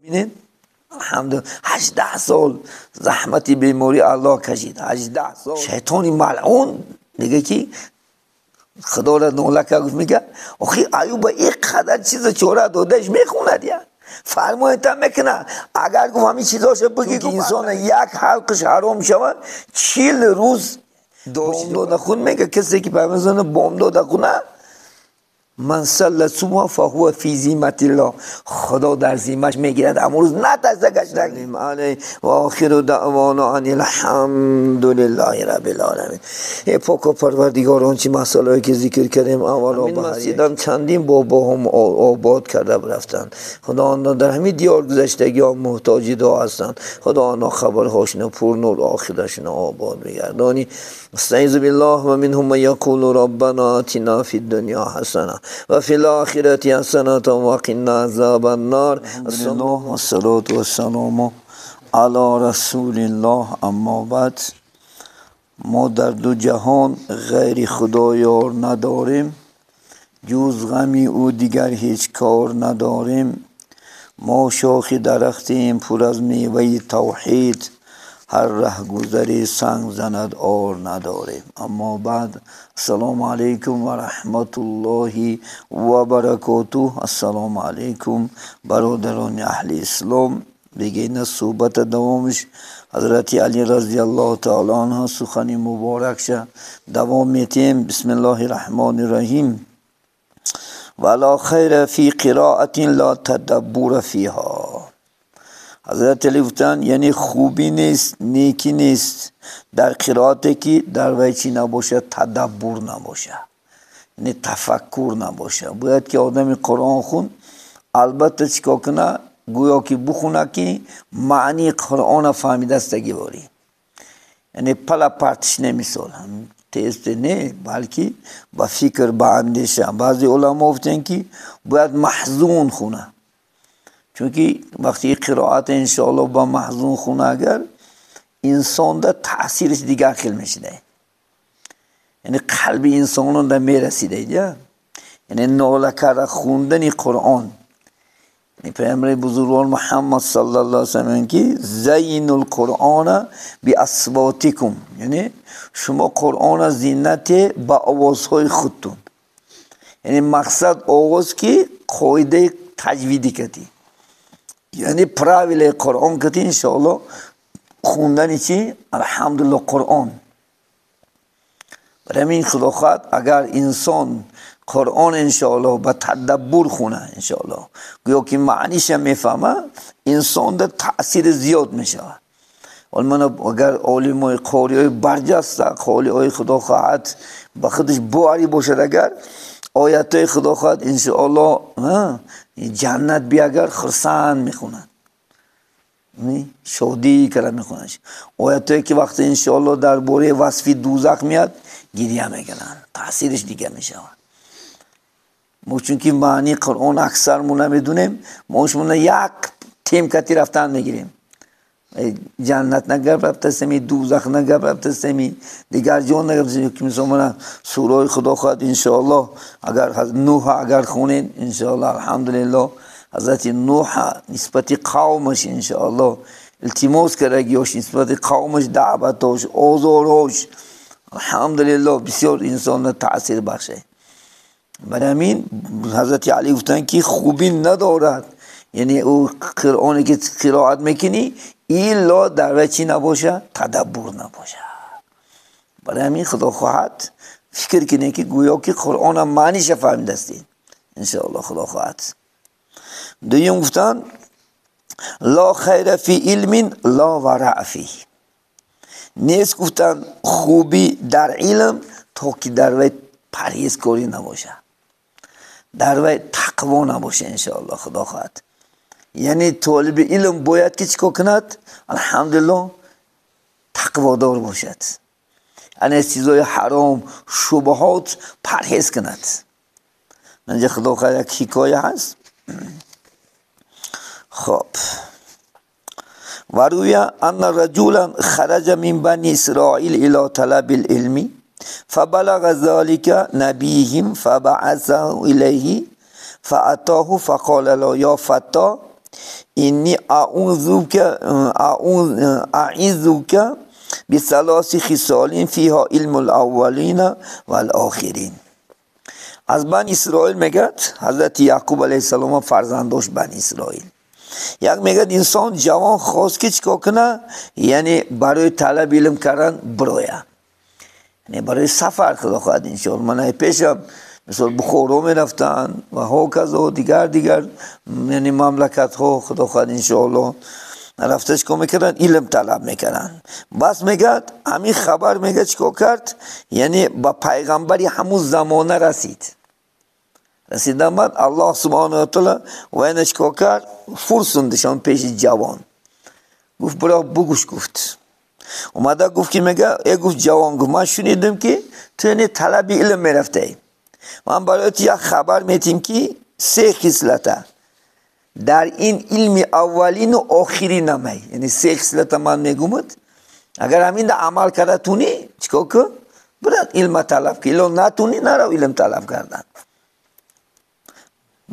Бинед, алҳамдулиллоҳ, 18 сол заҳмати беморӣ Аллоҳ кашид. 18 сол шайтони малъун мегӯяд ки Худоро нола кард, гуфт, мегӯяд охи Аюба ин қадар чиза чора додаш мехонад, я фармоятам мекунад. Агар гуфт ҳамин чизошо бигӣ, инсон як ҳалқаш ҳаром шавад, 40 рӯз бомдода хун. Мегӯяд касе ки пайғамбар бомдода хунад, ман салла субҳа фаҳува фи зимматиллоҳ, Худо дар зиммаш мегирад. Аммо рӯз натарса гаштагим алай ва охиру даъвона анил ҳамдулиллаҳи раббил оламин. Э поко Парвардигор, он чи масъалае ки зикр кардем, аввало ба масҷидам чандин бобоҳом обод карда рафтанд. Худо онҳо дар ҳамин диёр гузаштагиҳо муҳтоҷи дуо ҳастанд. Худо онҳо хабарҳошона пурнур, охирашона обод бигардонӣ. استعیذ بالله. و منهم من یقول ربنا آتنا فی الدنیا حسنه و فی الآخرة حسنة وقنا عذاب النار. الله والصلاة والسلام علی رسول الله. اما بعد، ما در دو جهان غیر خدا یار نداریم، جز غمی او دیگر هیچ کار نداریم. ما شاخ درختیم پر از میوه توحید، هر رهگذری سنگ زند آر نداریم. اما بعد، السلام علیکم و رحمت الله و برکاته. السلام علیکم برادران اهل اسلام. بگین صحبت دوامش حضرت علی رضی الله تعالی عنہ سخنی مبارک شه دوام میتیم. بسم الله الرحمن الرحیم. ولا خیر فی قراءة لا تدبر فیها. حضرت علی گفتن یعنی خوبی نیست، نیکی نیست در قرائتی که در وی چی نباشه؟ تدبر نباشه، یعنی تفکر نباشه. باید که آدم قرآن خون البته چیکار کنه؟ گویا که بخونه که معنی قرآن فهمیدستگی باری، یعنی پلا پرتش نمیسال تیز نه، بلکه با فکر، با اندیشه. بعضی علما گفتن که باید محزون خونه، چونکی وقتی قرائت انشاءالله با محزون خونه اگر انسان ده تاثیرش دیگر خیل میشده، یعنی قلب انسان ده میرسیده. یعنی ناله کرده خوندن قرآن، یعنی پیامبر بزرگوار محمد صلی الله علیه و سلم که زین القرآن باصواتکم، یعنی شما قرآن زینت با آوازهای خودتون. یعنی مقصد آواز که قاعده تجویدی کتی، یعنی правила قرآن کتی انشاءالله خوندن چی؟ الحمدلله قرآن. برای همین خدا خواهد اگر انسان قرآن انشاءالله با تدبر خونه، انشاءالله گویا که معنیش هم میفهمه، انسان در تأثیر زیاد میشه. من اگر عالم های قاری های برجسته قاری های خدا خواهد با خودش باوری باشد، اگر آیت های خدا خواهد انشاءالله جنت بی اگر خرسند میخونند، شادی کرده میخونند. آیت هایی که وقتی انشاءالله درباره وصفی دوزخ میاد گریه میکنن، تاثیرش دیگه میشود. ما چون که معنی قرآن اکثر ما نمیدونیم، ما شما یک تیم کتی رفتن میگیریم، جنت نگرد رفته سمی، دوزخ نگرد رفته سمی، دیگر جان نگرد سمی. که مثلا سوره خدا خواهد انشاءالله اگر نوح اگر خونین انشاءالله الحمدلله حضرت نوح نسبت قومش انشاءالله التماس کردگیاش نسبت قومش، دعوتاش، آزارهاش، الحمدلله بسیار انسان تاثیر بخشه. برای همین حضرت علی گفتن که خوبی ندارد، یعنی او قرآنی که قرائت میکنی ایلا در وی چی نباشه؟ تدبر نباشه. برای همین خدا خواهد فکر کنه که گویا که قرآن هم معنیش فهمیدستین انشاءالله خدا خواهد. دویم گفتن لا خیر فی علم لا ورع فیه. نیست گفتن خوبی در علم تا که در وی پرهیزکاری نباشه، در وی تقوا نباشه انشاءالله خدا خواهد. یعنی طالب علم باید که چیکار کند؟ الحمدلله تقوادار باشد، یعنی از چیزهای حرام شبهات پرهیز کند. منجا خدا خواهد یک حکایه هست. خب و روی ان رجلا خرج من بنی اسرائیل الى طلب العلم فبلغ ذلك نبيهم فبعثه إليه فأتاه فقال له يا فتى إني أعيذك بثلاث خصال فيها علم الأولين والآخرين. از بنی اسرائیل میگد حضرت یعقوب علیه السلام فرزنداش بنی اسرائیل. یک میگد انسان جوان خواست که چیکار کنه، یعنی برای طلب علم کردن برایه، یعنی برای سفر خدا خواهد انشاءالله. من پیشم مثل بخارا میرفتن و هاکذا دیگر یعنی مملکت ها خدا خواهد انشاءالله رفته چیکار میکردن، علم طلب میکردن. بس میگد همین خبر میگه چیکار کرد، یعنی با پیغمبری همون زمانه رسید. رسیدن بعد الله سبحانه و تعالی و اینه چیکار کرد، فرسوندشان پیش جوان. گفت برا بگوش. گفت اومده گفت که میگه ای گفت جوان، گفت من شنیدم که تو یعنی طلب علم میرفته، من برایت یک خبر میتیم که سه خصلته در این علم اولین و آخرین نمی، یعنی سه خصلت من میگم اگر همین در عمل کرده تونی چیکار کن، برات علم طلب که لو نتونی نرو علم طلب کردن.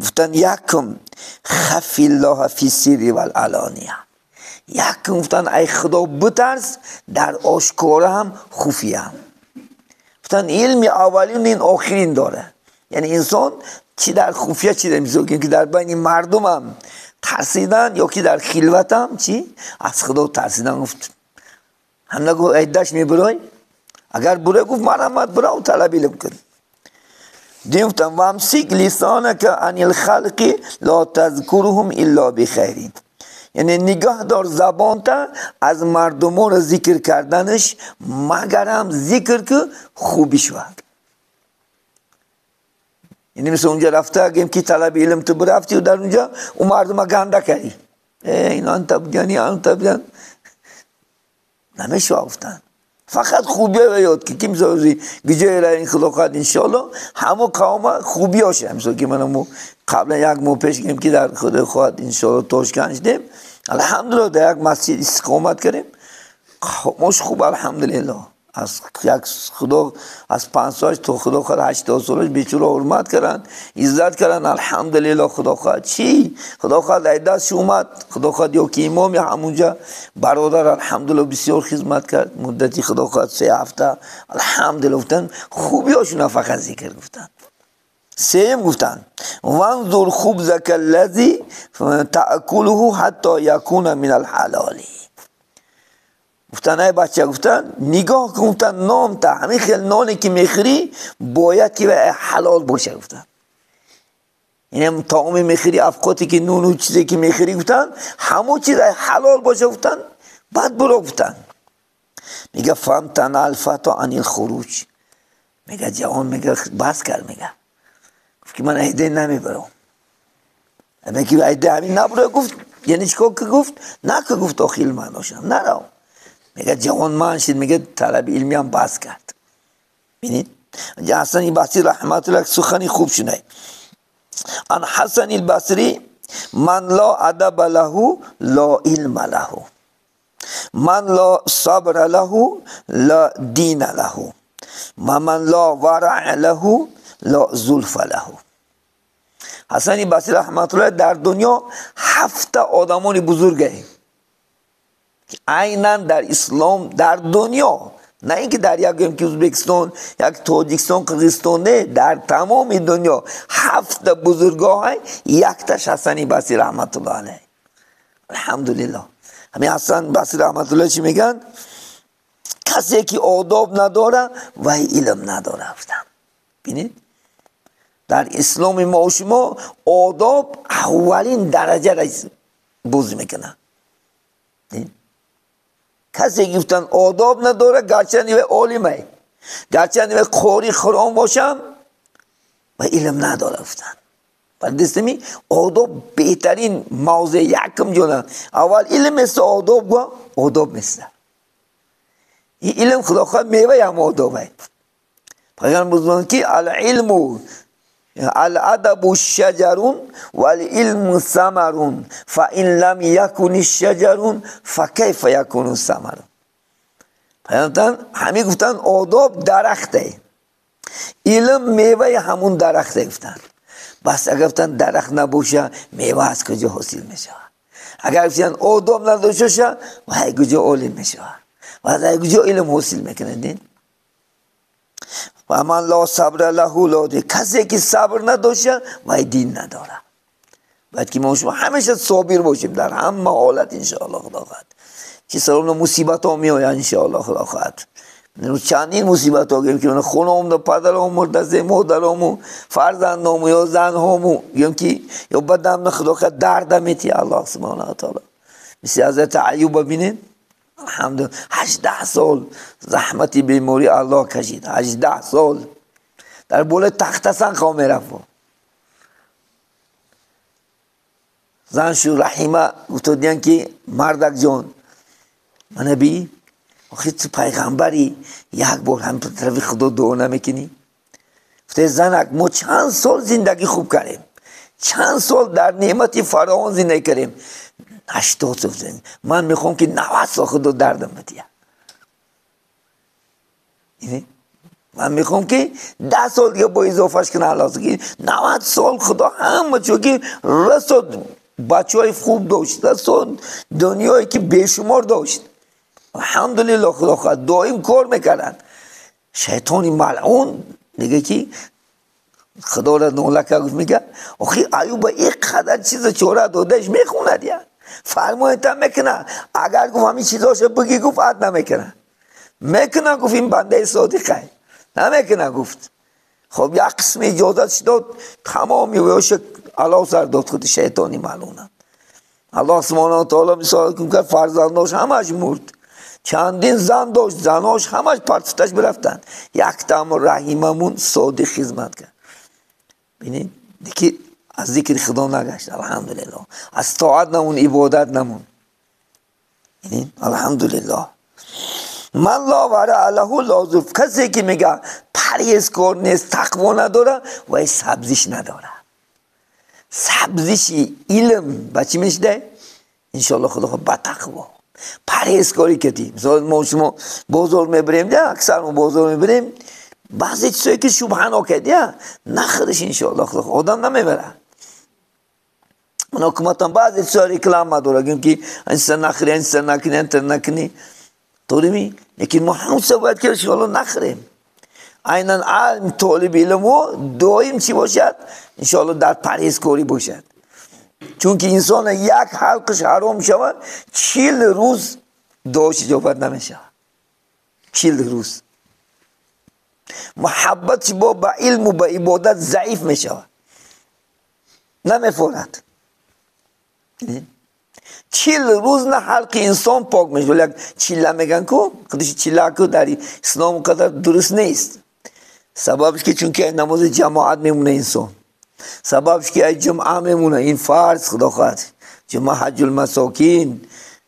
گفتن یکم خف الله فی سر و العلانیه، یکم گفتن ای خدا بترس در آشکار هم خفیه هم. گفتن علم اولین این آخرین داره، یعنی انسان چی در خفیه چی در میزو که در بین مردم هم ترسیدن یا که در خلوت هم چی از خدا ترسیدن. گفت هم نگو ایدش میبرای، اگر برای گفت مرحمت برای طلب علم کن. دیم گفتن وامسک لسانک عن الخلق لا تذکرهم الا بخیر، یعنی نگاه دار زبان تا از مردم را ذکر کردنش مگرم ذکر که خوبی شود. یعنی مثل اونجا رفته اگه که طلب علم تو برفتی و در اونجا اون مردم گنده کردی، این آن تبگنی آن تبگن نمیشه گفتن. فقط خوبی ها یاد که کیم زوزی گجای را این خدا خواهد انشالله همه قوم خوبی هاشه. مثل که منمو قبلا یک ماه پیش گیم که در خدا خواهد انشالله تاشکند شدیم، الحمدلله در یک مسجد استقامت کردیم، قومش خوب الحمدلله. از یک خدا از 5 سالش تا خدا خواهد 80 سالش بیچاره حرمت کردن، عزت کردن الحمدلله. خدا خواهد چی؟ خدا خواهد ایداش اومد، خدا خواهد یا که امام یا همونجا برادر الحمدلله بسیار خدمت کرد مدتی خدا خواهد 3 هفته الحمدلله. گفتن خوبیاشون فقط ذکر گفتن. سیم گفتن وانظر خبزك الذي تأكله حتى يكون من الحلال. گفتن ای بچه، گفتن نگاه کن، گفتن نام تا همین خیلی نانی که میخوری باید که حلال باشه. گفتن یعنی طعام میخوری، افقاتی که نون و چیزی که میخوری، گفتن همون چیز حلال باشه. گفتن بعد برو. گفتن میگه فامتنع الفتى عن الخروج. میگه جوان میگه بس کرد، میگه گفت که من ایده نمیبرم. میگه ایده همین نبرو. گفت یعنی چیکار که گفت نه که گفت آخیل من داشتم نرو. میگه جوان من شد، میگه طلب علمی هم بس کرد. ببینید حسن بصری رحمت الله سخنی خوب شنید. عن حسن البصری من لا ادب له لا علم له، من لا صبر له لا دین له، و من لا ورع له لا زلف له. حسن بصری رحمت الله در دنیا 7 آدمان بزرگه عینا در اسلام در دنیا، نه اینکه در یک که ازبکستان، یک تاجیکستان، قرقیزستان، نه، در تمام دنیا 7 بزرگاه یک تاش حسن بصری رحمت الله علیه. الحمدلله. همین حسن بصری رحمت الله چی میگن؟ کسی که آداب نداره و علم نداره. گفتن ببینید در اسلام ما و شما آداب اولین درجه را بازی میکنه. کسی که گفتن آداب نداره گرچه عالمه، گرچه قاری قرآن باشم و علم نداره. گفتن بردستمی آداب بهترین موضع یکم جانه. اول علم مثل آداب و آداب مثل این علم خدا خواهد میوه هم آدابه. پیغمبر بزرگان که العلم الادب شجر والعلم ثمر فإن لم يكن الشجر فكيف يكون الثمر. پیغمبر همه گفتن آداب درخته، علم میوه همون درخته. گفتن بس اگر گفتن درخت نباشه میوه از کجا حاصل میشه؟ Агар гуфтан одоб надошта бошад, вай куҷо олим мешавад? Ва аз куҷо илм ҳосил мекунад? Дин ва ман ла сабр лаҳу ла дин. Касе ки сабр надошта, вай дин надорад. Бояд ки мо шумо ҳамеша собир бошем дар ҳама ҳолат, иншоаллоҳ худо хоҳад. Чи сабаб мусибатҳо меоянд, иншоаллоҳ худо хоҳад. Чандин мусибатҳо гӯем ки хонам, падарам мурдаст, модараму, фарзандому ё занҳому, гӯем ки ё бадам худо хоҳад дарда метиҳад Аллоҳ субҳонаҳу ва таъоло. Мисли ҳазрати Аюба бинед, алҳамдулиллоҳ, 18 сол заҳмати беморӣ Аллоҳ кашид, 18 сол дар болои тахтасан хоб мерафт. Заншу Раҳима гуфтодиян ки мардак ҷон, мана би, охи ту пайғамбарӣ, як бор ҳам тарафи Худо дуо намекунӣ? Гуфте занак, мо чанд сол зиндагӣ хуб кардем, чанд сол дар неъмати фаровон зиндагӣ кардем, 80 сол. Ман мехоҳам ки 90 сол Худо дардам бидиҳад. Ман мехоҳам ки 10 сол дига бо изофаш кунам Аллоҳ, ки 90 сол Худо ҳама чо ки расод, бачаҳои хуб дошт, расод дунёе ки бешумор дошт. Алҳамдулиллоҳ, худо хоҳад доим кор мекарданд. Шайтони малъун мега ки худоро нола кард, гуфт мега охи Аюба ин қадар чиза чора додааш мехонад, я фармоятам мекунад. Агар гуфт ҳамин чизҳоша бигӣ, гуфт ад намекунад. Мекунад, гуфт ин бандаи содиқай намекунад, гуфт. Хоб як қисми иҷозатш дод, тамоми вёша алов сар дод худи шайтони малъунам. Аллоҳ субҳонаҳу ва таъоло мисол кард, фарзандош ҳамаш мурд, чандин зан дошт, занош ҳамаш партуфташ бирафтанд. Яктам Раҳимамун содиқ хизмат кард. Бинед, ки аз зикри Худо нагашт, алҳамдулиллоҳ. Аз тоат намун, ибодат намун. Бинед, алҳамдулиллоҳ. Ман ла вараъ лаҳу ла зулф. Касе ки мега парҳезкор нест, тақво надора, вай сабзиш надора. Сабзиши илм ба чӣ мешидай? Иншоаллоҳ худо хоҳад ба тақво. Парҳезкорӣ кардӣ. Мисол мо шумо бозор мебарем, аксар мо бозор мебарем, баъзе чизое ки шубҳанок аст, нахӯриш иншоаллоҳ худо хоҳад одам намебарад. Ман ҳукуматам баъзе чизо реклама дорад, гӯем ки ин чиза нахӯри, ин чиза накунӣ, ин чиза накунӣ. Торимӣ? Лекин мо ҳамон чиза бояд ки иншоаллоҳ нахӯрем. Айнан алм толиби илмҳо доим чӣ бошад? Иншоаллоҳ дар парҳезкорӣ бошад. Чунки инсон як ҳалқиш ҳаром шавад, 40 рӯз дуош иҷобат намешавад. 40 рӯз. Муҳаббатш бо ба илму ба ибодат заиф мешавад, намефорад. 40 рӯз на ҳалқи инсон пок мешавад. Як чилла меган ку, худиш чилла ку дар ислом қадар дуруст нест. Сабабш ки чунки намози ҷамоат мемона инсон, сабабш ки ай ҷумъа мемона, ин фарз худо хоҳад. Ҷумъа ҳаҷҷул масокин.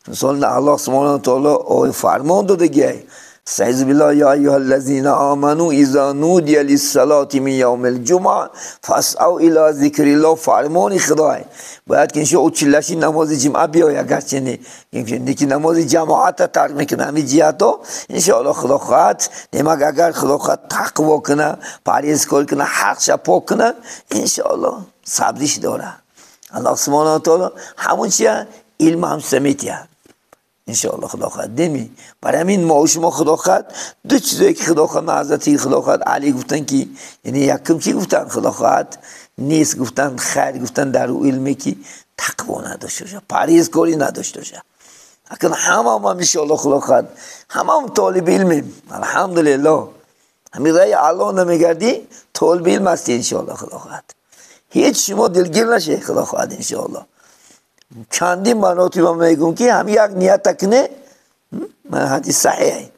Мисол Аллоҳ субҳонаҳу ва таъоло фармон додагиай. استعیذ بالله یا ایها الذین آمنوا اذا نودی للصلاة من یوم الجمعه فاسعوا الی ذکر الله. فرمان خدای باید که انشاء چلشی نماز جمعه بیاید، اگرچه نه که نماز جماعت ترک میکنه. همین جهتو انشاءالله خدا خواهد نمک اگر خدا خواهد تقوا کنه، پرهیزکاری کنه، حقش پاک کنه، انشاءالله سبزیش داره. الله سبحانه و تعالی همون چیه علم هم سمیتیه انشاءالله خدا خواهد دمی. برای همین ما و شما خدا خواهد دو چیزایی که خدا خواهد، حضرت خدا خواهد علی گفتن که یعنی یکم چی گفتن خدا خواهد نیست گفتن، خیر گفتن در او علمی که تقوا نداشته باشه، پرهیزکاری نداشته باشه. اکنون همه ما انشاءالله خدا خواهد همه هم طالب علمیم، الحمدلله. همین رای الله نمیگردی طالب علم هستی انشاءالله خدا خواهد. هیچ شما دلگیر نشه خدا خواهد انشاءالله. چندین مراتب میگم که هم یک نیت کنه، من حدیث صحیحه.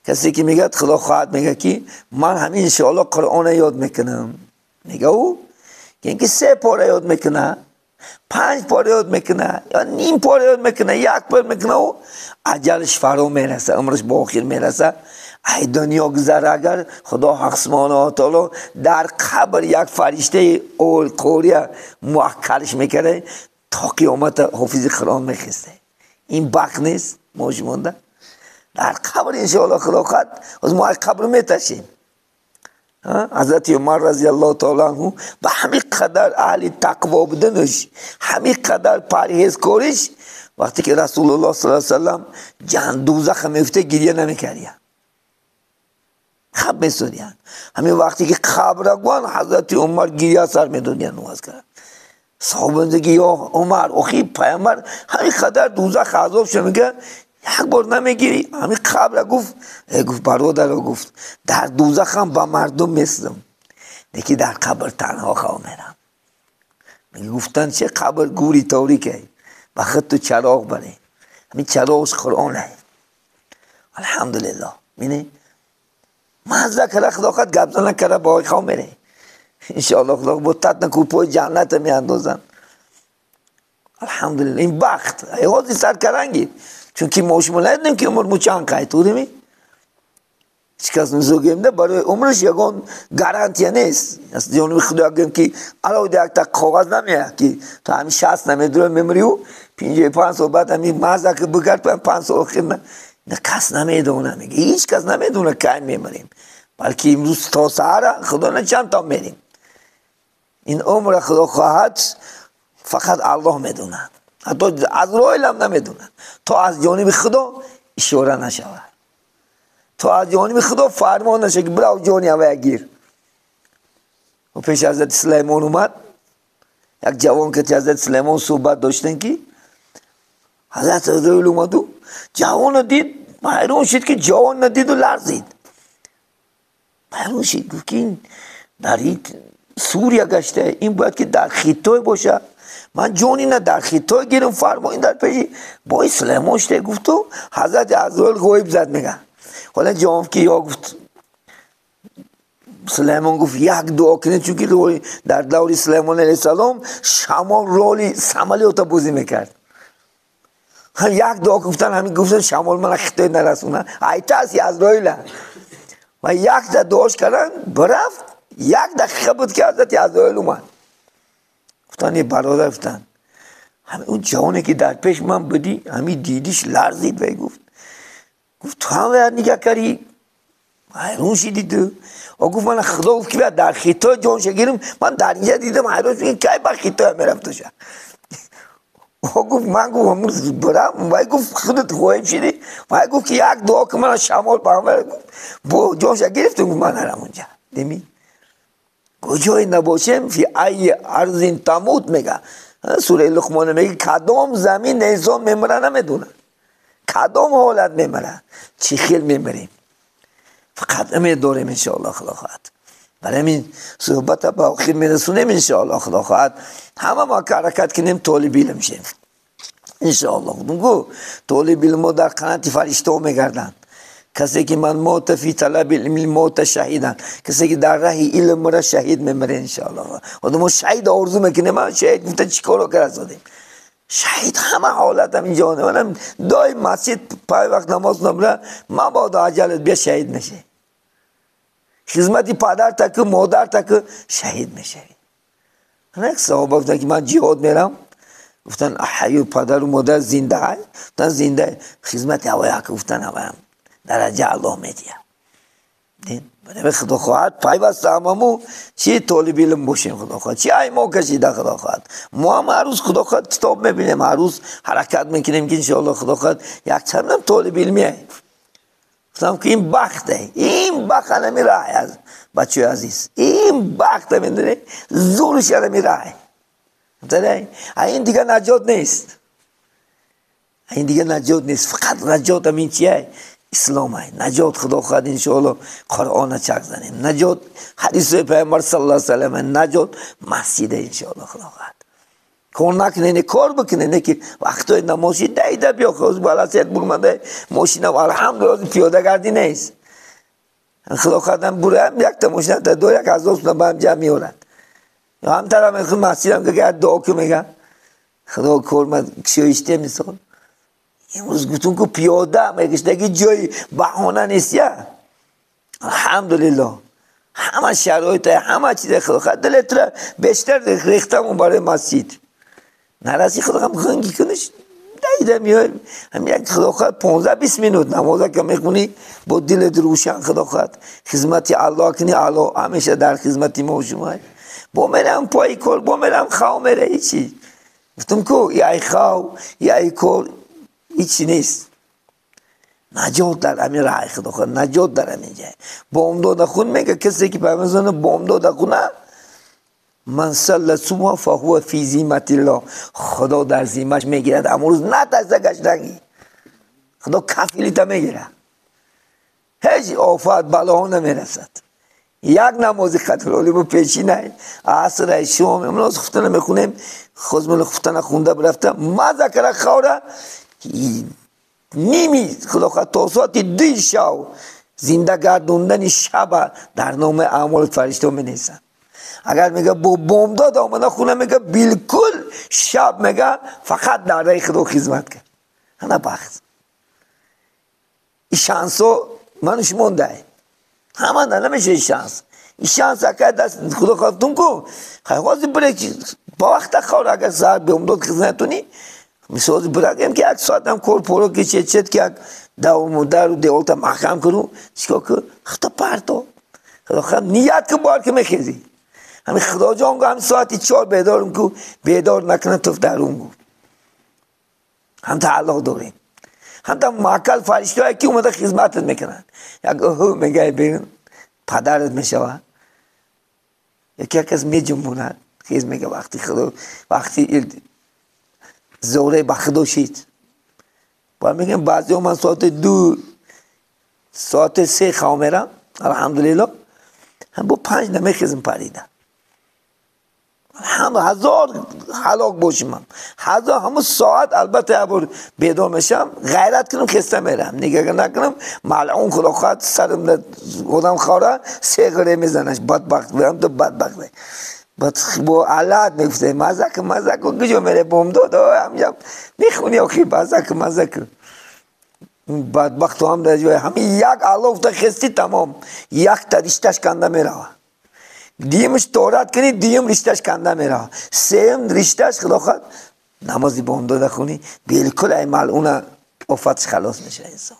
کسی که میگه خدا خواهد میگه که من همین انشاءالله قرآن یاد میکنم، میگه او که اینکه 3 پاره یاد میکنه، 5 پاره یاد میکنه، یا نیم پاره یاد میکنه، 1 پاره میکنه، او اجلش فرا میرسه، عمرش با آخر میرسه. ای دنیا گذر اگر خدا حق سبحانه و تعالی در قبر یک فرشته اول قوریه موکلش میکنه تا قیامت حافظ قرآن میخسته. این بخت نیست موج مونده در قبر انشاءالله خدا خواهد از ما قبر میتشیم. حضرت عمر رضی الله تعالی عنه به همین قدر اهل تقوا بودنش، همین قدر پرهیزکاریش، وقتی که رسول الله صلی الله علیه و سلم جهنم دوزخ میفته گریه نمیکردن، خب میسودیان. همین وقتی که قبر گوان حضرت عمر گریه سر میدادن نواز کرد. صحابه میگه یا عمر اخی پیامبر همین قدر دوزخ عذاب شد، میگه یک بار نمیگیری؟ همین قبر گفت، گفت برادر گفت در دوزخ هم با مردم مثلم، یکی در قبر تنها خواه میرم. میگه گفتن چه قبر گوری تاریکه، با خود تو چراغ بره، همین چراغش قرآنه. الحمدلله می‌بینی مزه کرده خدا خود گپ زنه کرده با خواه میره انشاءالله خدا با تت نکو پای جنت میاندازن. الحمدلله این بخت ایوازی سر کرنگی، چون که ما شما ندیدیم که عمر مو چند قید تو هیچ کس نزوگیم نه برای عمرش یگان گارانتیا نیست. از جانب خدا گیم که علاوه یک تا کاغذ نمیاد که تا همین 60 نمیدونم میمریو 55 سال بعد همین مزه که بگرد 5 سال آخر نه، نه کس نمیدونه، میگه هیچ کس نمیدونه کی میمریم، بلکه امروز تا سحر خدا نه چند تا میریم. این عمر خدا خواهد فقط الله میدونه، حتی عزرائیل هم نمیدونه، تا از جانب خدا اشاره نشود، تا از جانب خدا فرمان نشه که برو جانی هوای گیر. و پیش حضرت سلیمان اومد یک جوان که حضرت سلیمان صحبت داشتن که حضرت عزرائیل اومد و جوان دید، حیران شد که جوان ندید و لرزید. حیران شد، گفت که این در این سوریه گشته، این باید که در خطای باشه، من جانی نه در خطای گیرم فرمایین در پیشی با سلیمان شده. گفت تو حضرت عزرائیل غیب زد. میگه حالا جواب که یا گفت سلیمان گفت یک دعا کنید، چون که در دور سلیمان علیه السلام شمال رولی سمالیوتا بازی میکرد. هم یک دعا گفتن، همین گفتن شمال من خطای نرسونه، ایتا از عزرائیل. و یک تا دعاش کردن برفت، یک دقیقه بود که حضرت عزرائیل اومد. گفتن یه برادر، گفتن همین اون جوانی که در پیش من بودی همین دیدیش لرزید و گفت، گفت تو هم باید نگاه کردی حیرون شدی تو. و گفت من خدا گفت که باید در خطای جانش گیرم، من در اینجا دیدم حیرون شدم کی با خطای میرفت شه. و گفت من گفت امروز برم، و گفت خودت غایب شدی، و گفت که یک دعا که من شمال با با جانش گرفتم، گفت من نرم اونجا. دمی کجای نباشم فی ای ارض تموت، میگه سوره لقمان میگه کدام زمین انسان میمره نمیدونه، کدام حالت میمره، چی خیل میمریم، فقط امید داریم انشاءالله خدا خواهد. برای همین صحبت به آخر میرسونیم انشاءالله خدا خواهد. همه ما که حرکت کنیم طالب علم شیم انشاءالله. گو طالب علم در قنات فرشته میگردند. کسی که من موت فی طلب علم موت شهیدن، کسی که در راه علم را شهید میمره انشاءالله. آدم شهید آرزو میکنه، من شهید گفته چیکارو کردم شهید همه حالت هم اینجا. منم دای مسجد پای وقت نماز نمره مبادا عجلت بیا شهید میشه، خدمت پدر تک مادر تک شهید میشه. یک صحابه گفتن که من جهاد میرم، گفتن حی پدر و مادر زنده های، گفتن زنده خدمت هوای حق، گفتن هوایم درجه الله میدیه. برای خدا خواهد پیوسته هممو چی طالب علم باشیم خدا خواهد، چی ای ما کشیده خدا خواهد. ما هم هر روز خدا خواهد کتاب میبینیم، هر روز حرکت میکنیم که انشاءالله خدا خواهد یک چندم طالب علمیه. گفتم که این بخته، این بخت همی راه است بچه عزیز، این بخت میدونی زورش همی راه، این دیگه نجات نیست، این دیگه نجات نیست. فقط نجات همین چیه؟ اسلام های نجات خدا خواهد انشاءالله قرآن چک زنیم، نجات حدیث پیامبر صلی الله علیه و سلم، نجات مسجد انشاءالله خدا خواهد. کار نکنه نه کار بکنه، نه که وقتای نمازی دیده بیا خواست بالا سیت برمانده ماشینم الحمدلله پیاده گردی نیست. خدا خواهدم برم یک تا ماشین تا دو یک از دوست با هم جمع میورد، یا هم طرف خود مسجدم که دعا که میگم خدا کار من کشویشته مثال امروز گفتم که پیاده میگشتگی جای بهانه نیست. یا الحمدلله همه شرایط همه چیز خدا خواهد دلت را بیشتر ریختم برای مسجد نرسی خدا هم خنگی کنش دیده میای هم یک خدا خواهد 15-20 منوت نمازه که میخونی با دلت روشن خدا خواهد خدمت الله کنی، الله همیشه در خدمت ما و شما. با میرم پای کار، با میرم خواه میره هیچی گفتم کو ای ای خاو ای ای کور هیچی نیست. نجات در همین راه خدا خود نجات در همین جای. بامداد خون میگه کسی که پیامبر بامداد خونه من صلی صبح فهو فی ذمة الله، خدا در ذمهش میگیرد. امروز نترسه گشتنگی، خدا کفیلیت میگیره، هیچ آفت بلاها نمیرسد. یک نمازی خطر با پیشی نه عصر شام امروز خفتن میخونیم، خود خفتن خونده برفتم مزه کرده خوره نیمی خدا خواهد تا ساعت 2 شب زنده گردوندن شب در نام اعمال فرشته می نیستن. اگر میگه با بامداد آمده خونه میگه بالکل شب میگه فقط در راه خدا خدمت کرد. نه بخت این شانسو منش مونده همه نمیشه. این شانس این شانس اگر دست خدا خواهدتون کو خواهد برای با وقت خور اگر ساعت بامداد خدمتونی مثال برگم که یک ساعت هم کور پورو که چه چت که یک دو در و دیولتا محکم کنو چیکار که خطا پرتو خدا خواهم نیت که بار که میخیزی همین خدا جان هم ساعتی 4 بیدارم کو بیدار نکنه توف درون گو هم تعلق داریم هم تا معکل فرشته هایی که اومده خدمتت میکنن. یک اوه میگه ببین پدرت میشوه، یکی کس میجنبوند خیز میگه وقتی خدا وقتی زوره با خدا شید. با میگم بعضی من ساعت 2 ساعت 3 خواب میرم الحمدلله، هم با 5 نمیخیزم پریده. الحمد هزار هلاک باشیم هزار همون ساعت البته بار بیدار میشم غیرت کنم خسته میرم نگاه نکنم ملعون خدا خواهد سرم آدم خوره 3 غره میزنش بدبخت برم تو بدبخت با علت میگفته مزه مزه کجا میره بامداد همینجا میخونی آخی مزه مزه بدبخت هم در جای همین یک علاف تا خستی تمام یک تا رشتهش کنده میره. دیمش تورات کنی دیم رشتهش کنده میره، سیم رشتهش خدا خواهد نمازی بامداد خونی بالکل ای ملعون آفتش خلاص میشه انسان.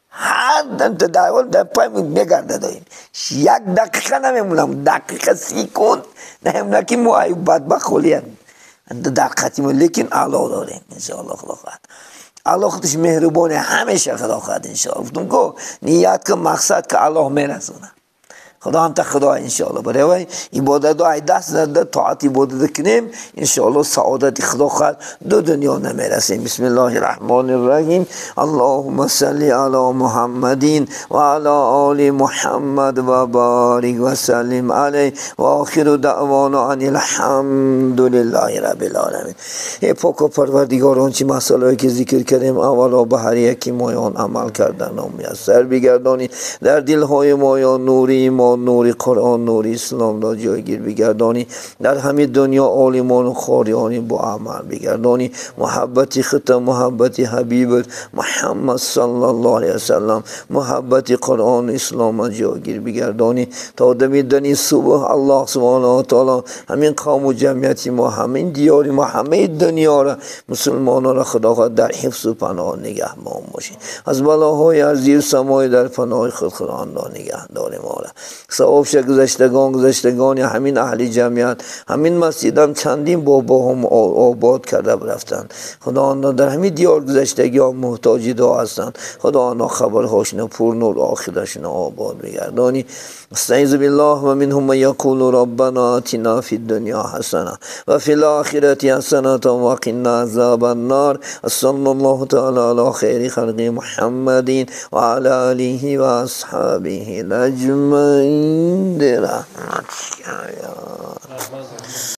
هر دم در پای میگرده داییم یک دقیقه نمیمونم دقیقه سیکوند نمیمونم که ما ای بدبخت خالی در قطیم، لیکن الله داریم انشاءالله. خدا خواهد الله خودش مهربانه همیشه خدا خواهد انشاءالله. گفتم که نیت که مقصد که الله میرسونه خدا هم تا خدا انشاءالله. برای عبادت های دست نده طاعت عبادت کنیم انشاءالله سعادت خدا خواهد دو دنیا نمیرسیم. بسم الله الرحمن الرحیم. اللهم صل علی محمد و علی آل محمد و بارک و سلم علیه و آخر دعوانا ان الحمد لله رب العالمین. ای پاک و پروردگار آنچه مسائلی که ذکر کردیم اولا به هر یکی مایان عمل کردن و میسر بگردانی، در دلهای مایان نوری ما نور قرآن نور اسلام را جایگیر بگردانی، در همه دنیا عالمان و خاریانی با عمل بگردانی، محبت خود محبت حبیبت محمد صلی الله علیه وسلم محبت قرآن اسلام را جایگیر بگردانی تا دمیدنی صبح الله سبحانه و تعالی همین قوم و جمعیت ما همین دیار ما همه دنیا را مسلمانان را خدا در حفظ و پناه نگهبان باشی، از بلاهای ارضی و سمای در پناه خود خدا نگه داریم. ما را ثواب شه گذشتگان همین اهل جمعیت همین مسجد هم چندین بابا هم آباد کرده رفتند. خدا آنها در همین دیار گذشتگی ها محتاج دعا هستند. خدا آنها خبرهاشون پر نور آخرشون آباد بگردانی. استعیذ بالله و منهم من یقول ربنا آتنا فی الدنیا حسنه و فی الآخرة حسنه و قنا عذاب النار. صلی الله تعالی علی خیر خلق محمد و علی آله و اصحابه اجمعین. رحمتك.